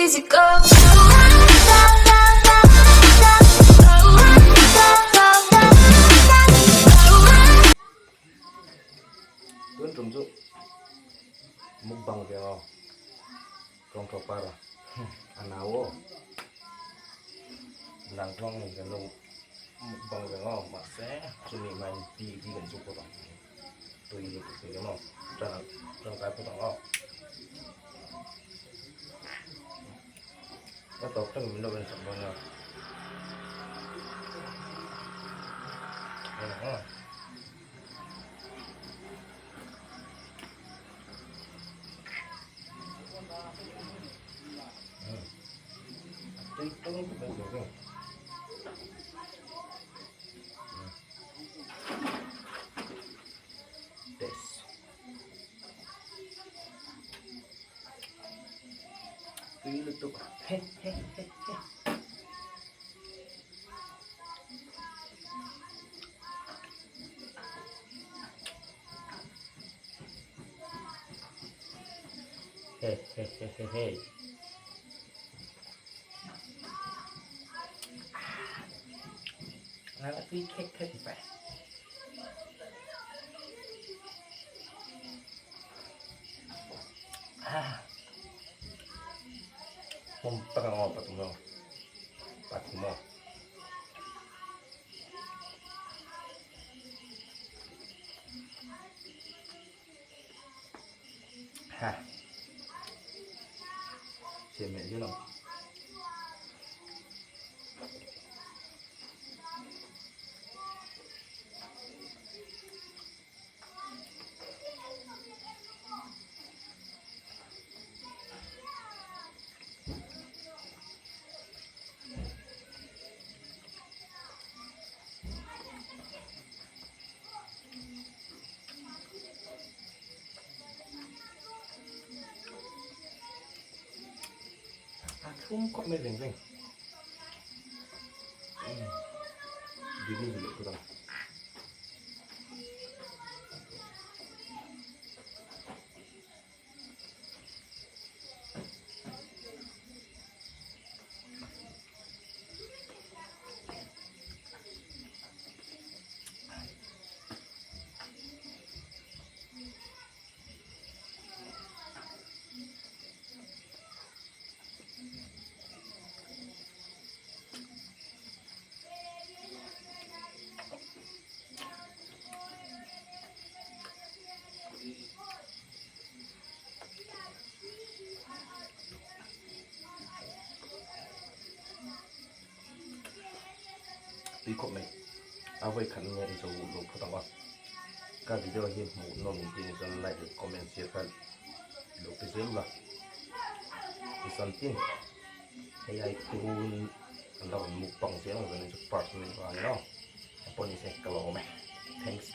easy go. Tun tum chu mukbang ve aw tawngtaw para a nau aw nang thawng in kan lo mukbang ve aw mahse chumi hmain ti hi kan chuk phawt ang tui lutuk thei emaw tangkai phawt ang aw ka tawp thleng min lo en sak dawn nia. Tui lutuk he he he he. He he he he he. Ah, tui khek khek phải. Ah. Hom taka ngo patum lo. Patum mo. Ha. Siam meh zui lo. A thlum khawp mai veng veng. Dili leh phawt ang. Tui khawp mai a vawi khat nge i zo lo phawt ang a ka video hi hmuh nawm in tih chuan like leh comment share kha lo pe zel la tichuan tin hei ai tun an lo rawn mukbang zel ang chuan chu part a ni vang emaw pawh ni se ka lawm e thanks.